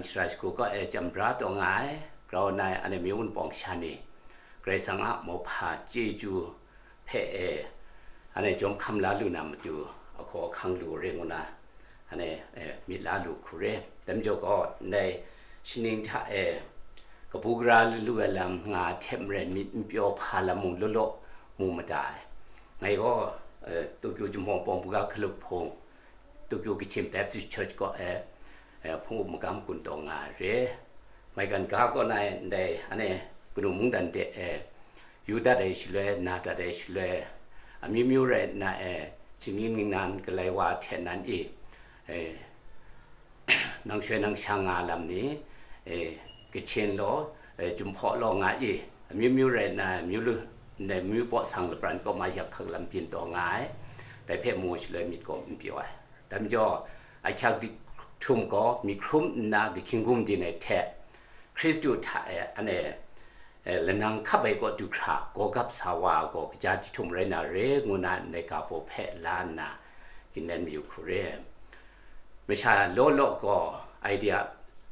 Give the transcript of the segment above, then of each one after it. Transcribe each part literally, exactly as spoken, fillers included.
Shara shagu kaw e chyam bra taw nga ai, grau nna ai anhte myu wunpawng sha ni, Karai Kasang a mauhpa chyeju hpe e, anhte jawm hkam la lu na matu, ahkaw ahkang lu re ngu na, anhte, e, myit la lu hku re. Dai majaw gaw, ndai shaning hta e, kabu gara lu ai lam nga hte maren myit n pyaw hpa lam mung law law mu mada ai. Ngai gaw, e, Tokyo Jinghpaw Pawng Buga Hkalup Hpung, Tokyo Kachin Baptist Church kaw e, e, hpung up magam gun taw nga ai re. Maigan ga kaw na e ndai, anhte kanu mungdan de e, yu dat ai shaloi, na dat ai shaloi, amyu myu rai nna e, shinggyim ningnan galai wa hte nan e, e, nang shoi nang sha nga lam ni, e, Kachin law, e, Jinghpaw law nga i, amyu myu rai nna, myu lu, ndai myu baw sang lapran kaw ma yak hkak lam byin taw nga ai, dai hpe mu shaloi myit gaw n pyaw ai. Dai majaw, ahkyak dihtum gaw myi hkrum nna kahkying gum din ai hte, Hkristu hta e, anhte, e, lanang hkap ai kaw du hkra gawgap sa wa gaw kaja dihtum rai na re, ngu na ndai ga baw hpe la nna, ginlen mayu hku re. Masha law law gaw idea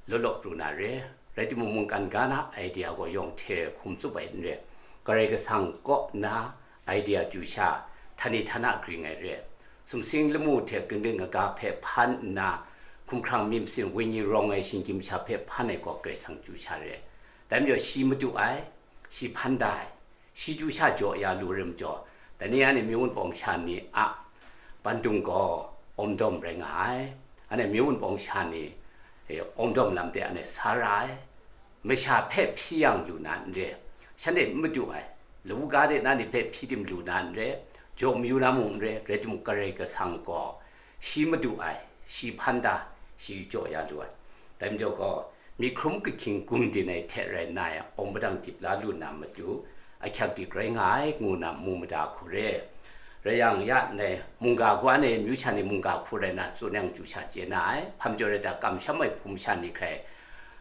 law law pru na re, rai timung, mungkan ga na idea gaw yawng hte hkum tsup ai n re. Karai Kasang kaw na idea chyu sha, htani htana gring ai re. Sumsing lamu hte ginding aga hpe hpan nna, hkumhkrang myit masin wenyi rawng ai shinggyim sha hpe hpan ai gaw Karai Kasang chyu sha re. Dai majaw shi madu ai, shi hpan da ai, shi chyu sha jaw ya lu rim jaw, dai ni anhte myu wunpawng sha ni a bandung gaw awmdawm rai nga ai. Anhte myu wunpawng sha ni, e, awmdawm lam de anhte sa ra ai. Masha hpe hpyi yang lu na n re, shanhte n madu ai, lawu ga de na ni hpe hpyi tim lu na n re, jaw mayu na mung n re, rai timung, Karai Kasang gaw shi madu ai, shi hpan da, shi jaw ya lu ai. Dai majaw gaw, myi hkrum kahkying gum din ai hte rai nna e, awng padang dip la lu na matu, ahkyak dik rai nga ai, ngu na mu mada hku re. Rai yang, ya ndai mungga hku anhte myu sha ni mungga hku rai na tsun yang chyu sha chye na ai, hpa majaw rai ta, kamsham ai hpung sha ni hkrai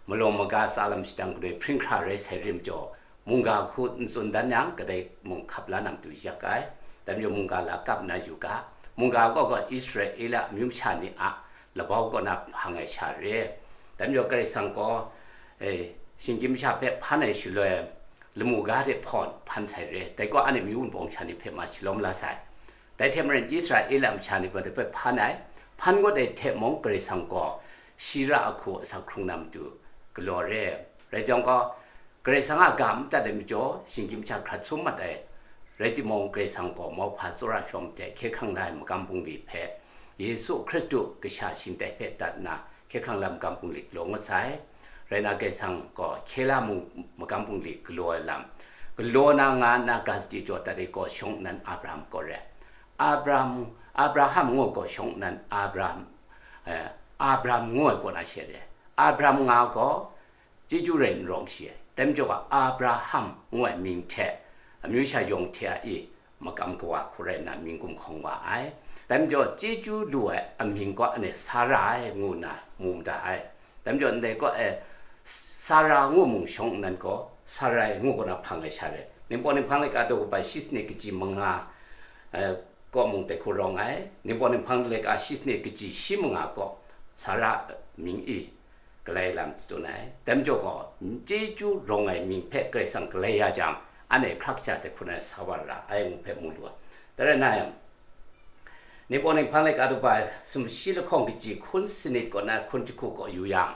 malawng maga tsa lam shadang kanoi hpring hkra rai sai rim jaw, mungga hku n tsun dan yang, kadai mung hkap la na matu yak ai. Dai majaw mungga la kap na yu ga, mungga gaw gaw Israela amyu masha ni a labau kaw na hpang ai sha re. Dai majaw Karai Kasang gaw, e, shinggyim masha hpe hpan ai shaloi, lamu ga de hpawn hpan sai re. Dai gaw anhte myu wunpawng sha ni hpe ma shalawm la sai. Dai hte maren Israela masha ni gaw dai hpe hpan ai, hpan kawt ai hte mung Karai Kasang gaw shi ra ahku asak hkrung na matu galaw re. Rai jang gaw, Karai Kasang a ga n madat ai majaw, shinggyim masha hkrat sum mat ai. Rai timung, Karai Kasang gaw mauhpa tsawra shawng hte hkye hkrang la ai magam bungli hpe, Yesu Hkristu kasha shingtai hpe dat nna, hkye hkrang la ai magam bungli galaw ngut sai. Rai nna, Karai Kasang gaw hkye la mung magam bungli galaw ai lam, galaw na nga nna ga sadi jaw dat ai gaw shawng nnan Abraham kaw re. Abraham, Abraham ngu gaw shawng nnan Abraham, eh, Abraham ngu ai kaw na she re. Abraham nga gaw, chyeju rai n rawng shi ai. Dai majaw ga, Abraham ngu ai mying hte, amyu sha yawng hte a i, makam kawa hku rai nna mying gumhkawng wa ai. Dai majaw, chyeju lu ai amying gaw anhte Sara ai ngu nna mu mada ai. Dai majaw, ndai gaw, eh, Sara ngu mung shawng nnan gaw, Sarai ngu gaw na hpang ai sha rai. Ningpawng Ninghpang laika daw kaba shi sanit kaji manga, eh, kaw mung dai hku rawng ai. Ningpawng Ninghpang laika shi sanit kaji shi manga kaw Sara mying i galai lam tsun ai. Dai majaw gaw, chyeju rawng ai mying hpe Karai Kasang galai ya jang, anhte hkra kaja dai hku na sa wa ra ai ngu hpe mu lu ai. Dai rai nna yang, Ningpawng Ninghpang laika daw kaba sumshi lahkawng kaji hkun sanit kaw na hkun jahku kaw yu yang,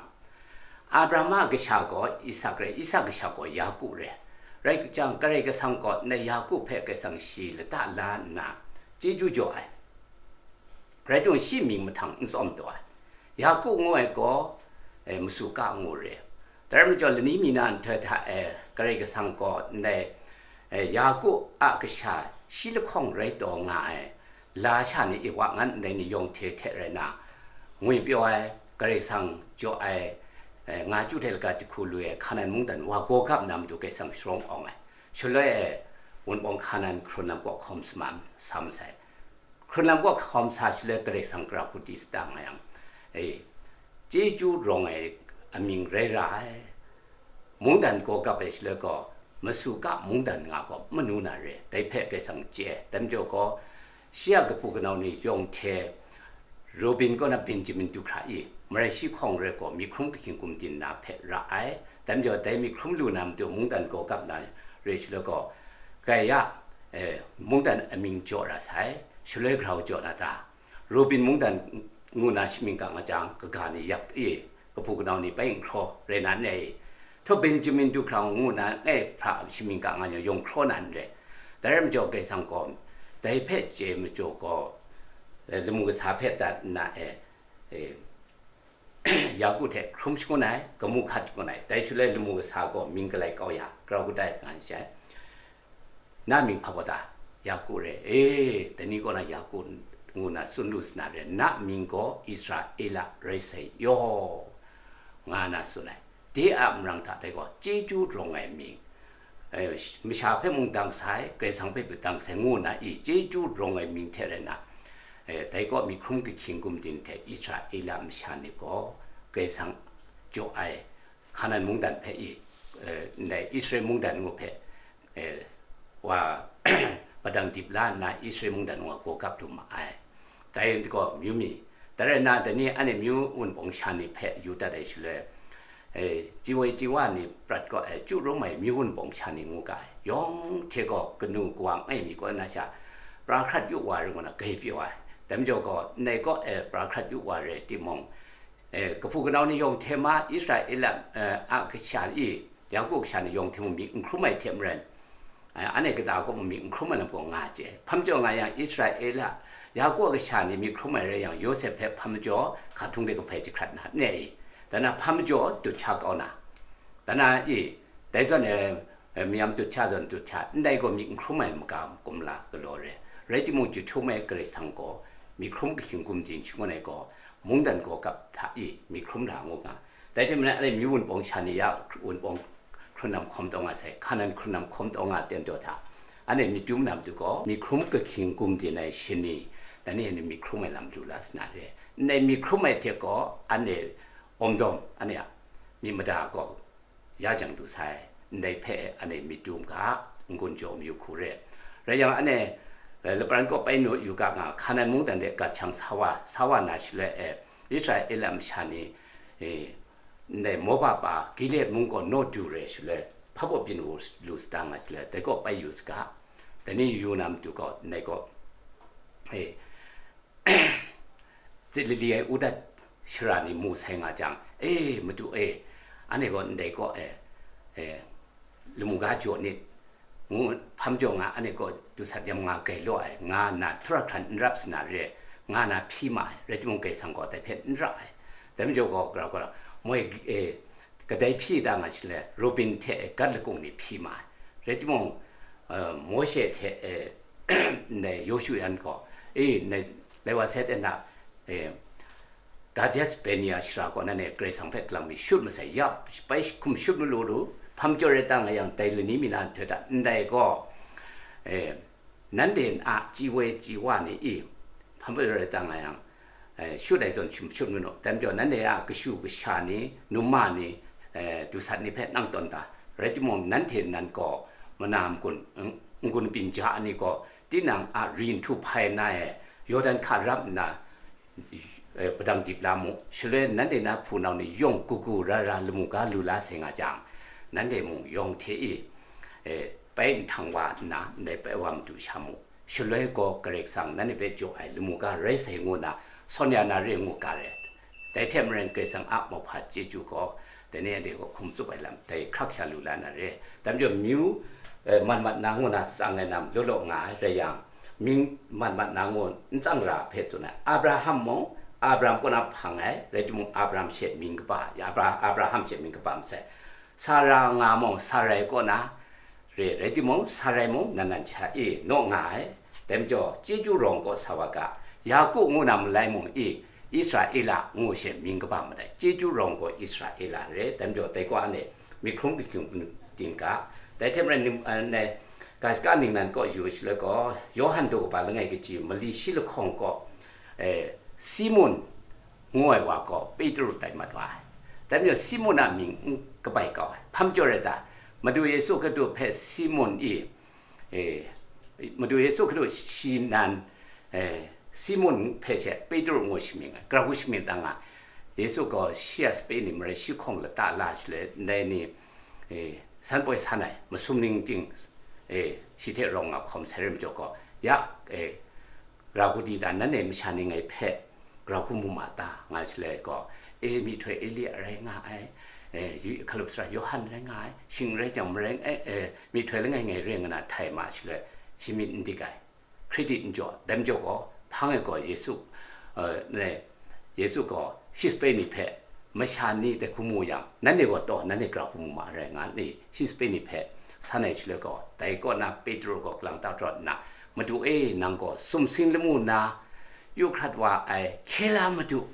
Abraham a kasha gaw Isak rai, Isak kasha gaw Yaku rai. Rai jang, Karai Kasang gaw ndai Yaku hpe Karai Kasang shi lata la nna chyeju jaw ai. Rai timung, shi mying mahtang n tsawm taw ai. Yaku ngu ai gaw, eh, masu ka ngu re. Dai rai majaw, lani mi na nhtoi hta e Karai Kasang gaw ndai, eh, Yaku a kasha shi lahkawng rai taw nga ai lasha ni, Iwa ngan ndai ni yawng hte hte rai nna, ngwipyaw ai, Karai Kasang jaw ai, eh, nga chyu hte laga jahku lu ai Hkanan mungdan wa gaw gap na matu Karai Kasang sharawng awng ai. Shaloi e, Wunpawng Hkanan hkrun lam kaw hkawm sa ma, sa masai. Hkrun lam kaw hkawm sa shaloi Karai Kasang kara hku di sata nga yang, e, chyeju rawng ai amying rai ra ai. Mungdan gaw gap ai shaloi gaw, masu ka mungdan nga gaw manu na re, dai hpe Karai Kasang chye ai. Dai majaw gaw, shi a kabu kanau ni yawng hte Rubin kaw na Benjamin du hkra i, marai shi hkawng rai gaw, myi hkrum kahkying gumdin na hpe ra ai. Dai majaw, dai myi hkrum lu na matu mungdan gaw kap na re shaloi gaw, gaya, eh, mungdan amying jaw ra sai, shaloi grau jaw na ta, Rubin mungdan ngu na shamying ga nga jang, kaga ni yak i, kahpu kanau ni bai n hkraw rai na n rai i, htaw Benjamin du hkra ngu na ngai hpra shamying ga nga yawng hkraw na n rai. Dai rai majaw, Karai Kasang gaw dai hpe chye majaw gaw, eh, lamu kasa hpe dat nna e, eh, Yaku hte hkrum shangun ai, kamu hkat shangun ai, dai shaloi lamu kasa gaw mying galai kau ya, grau kadai nga ai. Na mying hpa wa ta? Yaku re, e, dai ni kaw na Yaku ngu na tsun lu sa na re, na mying gaw Israela rai sai yaw, nga na tsun ai. De a marang hta dai gaw chyeju rawng ai mying, eh, masha hpe mung dang sai, Karai Kasang hpe mung dang sai ngu na i, chyeju rawng ai mying hte rai na, eh, dai kaw myi hkrum kahkying gumdin hte Israela masha ni gaw Karai Kasang jaw ai Hkanan mungdan hpe i, eh, ndai Israel mungdan ngu hpe, eh, wa padang dip la nna Israel mungdan ngu a gaw kap lu ma ai. Dai gaw myu mi, dai rai nna, dai ni anhte myu wunpawng sha ni hpe yu dat ai shaloi, eh, Chyiwoi Chyiwa ni prat gaw, eh, chyu rum ai myu wunpawng sha ni ngu ga ai. Yawng hte gaw kanu kawa ngai mi kaw na sha, pra hkrat yu wa rai ngu na grai pyaw ai. Dai majaw gaw, ndai gaw, eh, pra hkrat yu wa rai timung, eh, kahpu kanau ni yawng hte ma, Israela, eh, a kasha i, Yaku kasha ni yawng hte mung myit n hkrum ai hte maren, eh, anhte kata gaw mung myit n hkrum ai lam gaw nga ai chye. Hpa majaw nga yang, Israela, Yaku kasha ni myit hkrum ai rai yang, Yawsep hpe hpa majaw hka htung de kahpai jahkrat na n rai i? Dan na hpa majaw dut sha kau na, dan na i, dai zawn e, eh, mayam dut sha zawn dut sha, ndai gaw myit n hkrum ai maga kumla galaw re. Rai timung, jahtum ai Karai Kasang gaw myit hkrum kahkying gumdin shangun ai gaw, mungdan gaw kap hta i myit hkrum ra ngu nga. Dai hte maren, anhte myu wunpawng sha ni ya wunpawng hkrun lam hkawm taw nga sai, Hkanan hkrun lam hkawm taw nga ten taw hta, anhte myit dum na matu gaw, myit hkrum kahkying gumdin ai shani, dai ni myit hkrum ai lam lu la sa na re. Ndai myit hkrum ai hte gaw, anhte awm dawm, anhte a myit mada gaw ya jang du sai, ndai hpe anhte myit dum ga, n-gun jaw mayu hku re. Rai yang, anhte, eh, lapran kaw bai naw yu ga nga, Hkanan mungdan de gat shang sa wa, sa wa na shaloi e, Israela masha ni, eh, ndai Moba pa Gilead mung gaw naw du re shaloi, hpa baw byin wu lu sa da nga shaloi, dai kaw bai yu saga, dai ni yu na matu gaw, ndai gaw, eh, Tsit lali ai u dat shara ni mu sai nga jang, "E, Madu e, anhte gaw ndai kaw e, e, lamu ga jaw nit, ngu hpa majaw nga, anhte gaw dusat yam nga grai law ai, nga nna htura hkran n rap sa na re, nga nna hpyi ma ai, rai timung, Karai Kasang gaw dai hpe n ra ai." Dai majaw gaw, grau gaw, moi, e, kadai hpyi da nga shaloi, Rubin hte Gad lakung ni hpyi ma ai. Rai timung, eh, Mawshe hte, eh, ndai Yawshu yan gaw, "E, ndai, lai wa sai de na, eh, Kades Barnea shara kaw nanhte Karai Kasang hpe kalang mi shut masai, ya, bai hkum shut malu lu, hpa majaw rai ta nga yang, dai lani mi na nhtoi hta ndai gaw, eh, nanhte a chyi woi chyi wa ni i, hpa majaw rai ta nga yang, eh, shut ai zawn shum shut mayu, dai majaw nanhte a kashu kasha ni, numa ni, eh, dusat ni hpe nang tawn ta, rai timung, nanhte nan gaw mana n-gun, n-, n-gun byin ja ai ni gaw, tinang a ri nhtu hpai na e, Yawdan hka rap nna, eh, padang dip la mu. Shaloi nanhte na hpunau ni yawng kagu ra ra lamu ga lu la sai nga jang, nanhte mung yawng hte e, eh, bai nhtang wa nna, ndai bai wa madu sha mu. Shaloi gaw Karai Kasang nanhte hpe jaw ai lamu ga rai sai ngu nna sawn ya na re ngu ga re. Dai hte maren Karai Kasang a mauhpa chyeju gaw, dai ni anhte gaw hkum tsup ai lam dai hkrak sha lu la na re. Dai majaw myu, eh, mat mat na ngu na tsang ai lam law law nga ai rai yang, mying mat mat na ngu n tsang ra hpe tsun ai. Abraham mung, Abraham kaw na hpang ai, rai timung, Abraham she mying kaba, ya Abra-, Abraham she mying kaba masai. Sara nga mung, Sarai kaw na re, rai timung, Sarai mung nan nan sha e naw nga ai. Dai majaw, chyeju rawng kaw sa wa ga, Yaku ngu na malai mung e, Israela ngu she mying kaba mat ai. Chyeju rawng gaw Israela re, dai majaw, dai kaw anhte myit hkrum kahkying gumdin ga. Dai hte maren, ning, eh, ne, ga shaka ningnan kaw yu shaloi gaw, Yawhan daw kaba langai kaji mali shi lahkawng kaw, eh, Simun ngu ai wa gaw Petru tai mat wa ai. Dai majaw, Simun a mying n kabai kau ai. Hpa majaw rai ta? Madu Yesu Hkristu hpe Simun e, eh, Madu Yesu Hkristu shi nan, eh, Simun hpe she Petru ngu shamying ai, gara hku shamying dang nga, Yesu gaw shi a sape ni marai shi hkawng lata la shaloi, ndai ni, e, san poi san ai, masum ning ting, e, shi hte rawng nga hkawm sai re majaw gaw, ya, e, gara hku di ta, nanhte masha ni ngai hpe gara hku mu ma ta, nga shaloi gaw, e, myihtoi Elia rai nga ai, e, yu-, hkalup sara Yawhan rai nga ai, shing rai jang marai, e, e, myihtoi langai ngai re nga na htai ma shaloi, shi myit n dik ai. Hkritit n jaw, dai majaw gaw, hpang e gaw Yesu, eh, ne, Yesu gaw shi sape ni hpe, masha ni dai hku mu yang, nanhte gaw taw, nanhte gara hku mu ma ai rai nga ni, shi sape ni hpe san ai shaloi gaw, dai kaw na Petru gaw kalang ta rawt nna, Madu e, nang gaw sumsing lamu na yu hkrat wa ai hkye la Madu,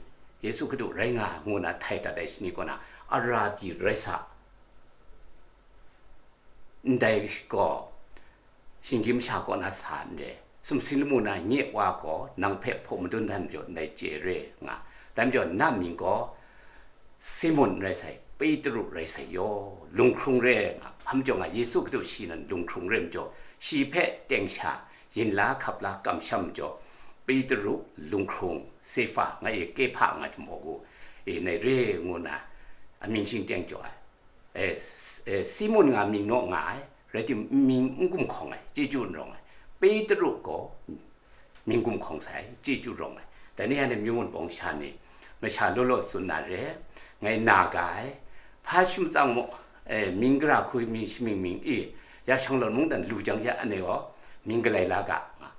Yesu Hkristu rai nga, ngu na htai dat ai shani kaw na, ara di rai sa, ndai gaw, shinggyim masha kaw na sa n re, sumsing lamu na nye Wa gaw nang hpe hpaw madun dan majaw ndai chye re nga, dai majaw na mying gaw Simun rai sai, Petru rai sai yaw, lunghkrung re nga, hpa majaw nga Yesu Hkristu shi nan lunghkrung re majaw, shi hpe teng sha, yin la hkap la kamsham majaw, Petru, lunghkrung, Sefa, nga e Kehpa nga jahmaw gu, e nai re ngu na, amying shingteng jaw ai. E, S-, e, Simun nga mying naw nga ai, rai timung, mying n gumhkawng ai, chyeju n rawng ai. Petru gaw mying gumhkawng sai, chyeju rawng ai. Dai ni anhte myu wun pawng sha ni, masha law law tsun na re, ngai na ga ai, hpa shi matsang maw, e, mying gara hku mi shamying mying i, ya shang lawn mungdan lu jang ya, anhte gaw mying galai la ga, nga,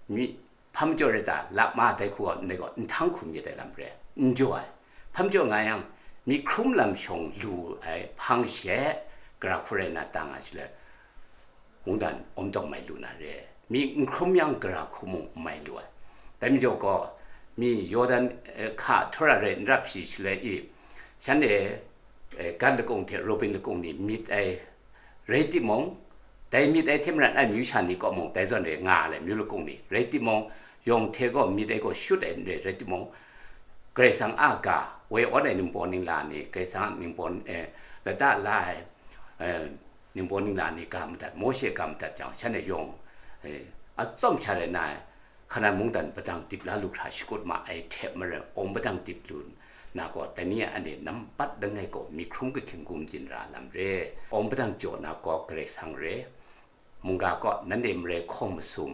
mi, hpa majaw rai ta, lap ma dai hku gaw, ndai gaw, nhtang hku myit ai lam re, n jaw ai. Hpa majaw nga yang, myi hkrum lam shawng lu ai hpang she, gara hku rai na ta nga shaloi, mungdan awm tawng mai lu na re. Myi n hkrum yang, gara hku mung n mai lu ai. Dai majaw gaw, mi Yawdan, eh, hka htura rai n rap shi shaloi i, shanhte, eh, Gad lakung hte Rubin lakung ni myit ai rai timung, dai myit ai hte maren ai myu sha ni kaw mung dai zawn re nga ai myu lakung ni rai timung, yawng hte gaw myit ai gaw shut ai n re rai timung, Karai Kasang a ga woi awn ai ningbaw ningla ni, Karai Kasang a ningbaw, eh, lata la ai, eh, ningbaw ningla ni ga madat, Mawshe ga madat jang, shanhte yawng, eh, atsawm sha rai na ai, Hkanan mungdan padang dip la lu hkra shakut ma ai hte maren, awng padang dip lu na gaw, dai ni a anhte nampat langai gaw myi hkrum kahkying gum yin ra lam re. Awng padang jaw na gaw Karai Kasang re. Mungga gaw nanhte marai hkawng masum,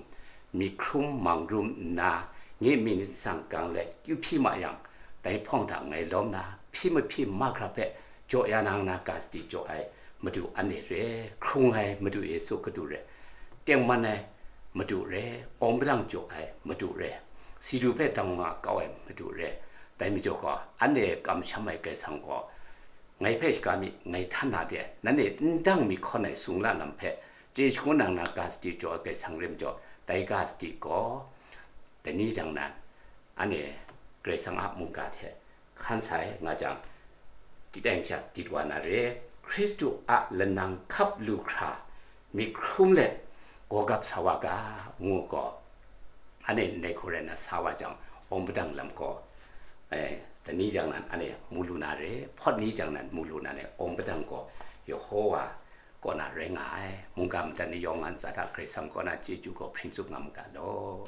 myi hkrum mang rum nna, nye myit ni tsang gang let kyu hpyi ma yang, dai hpawng hta ngai lawm na, hpyi mahpyi mahkra hpe jaw ya na nga na ga sadi jaw ai Madu anhte re, hkrung ai Madu Yesu Hkristu re, tengman ai Madu re, awng padang jaw ai Madu re, si du hpe dang wa kau ai Madu re, dai majaw gaw, anhte kamsham ai Karai Kasang gaw, ngai hpe shaga mi, ngai htan na de, nanhte n dang mi hkawn ai sung la lam hpe, chye shangun nang na ga sadi jaw ai Karai Kasang re majaw, dai ga sadi gaw, dai ni jang nan, anhte Karai Kasang a mungga hte hkan sai nga jang, dit ai sha dit wa na re, Hkristu a lanang hkap lu hkra, myi hkrum let gawgap sa wa ga, ngu gaw, anhte ndai hku rai na sa wa jang, awng padang lam gaw, eh, dai ni jang nan anhte mu lu na re, hpawt ni jang nan mu lu na re, awng padang gaw Yehowa kaw na rai nga ai, mungga madat ni yawng a ntsa hta Karai Kasang kaw na chyeju gaw hpring tsup nga mu ga law.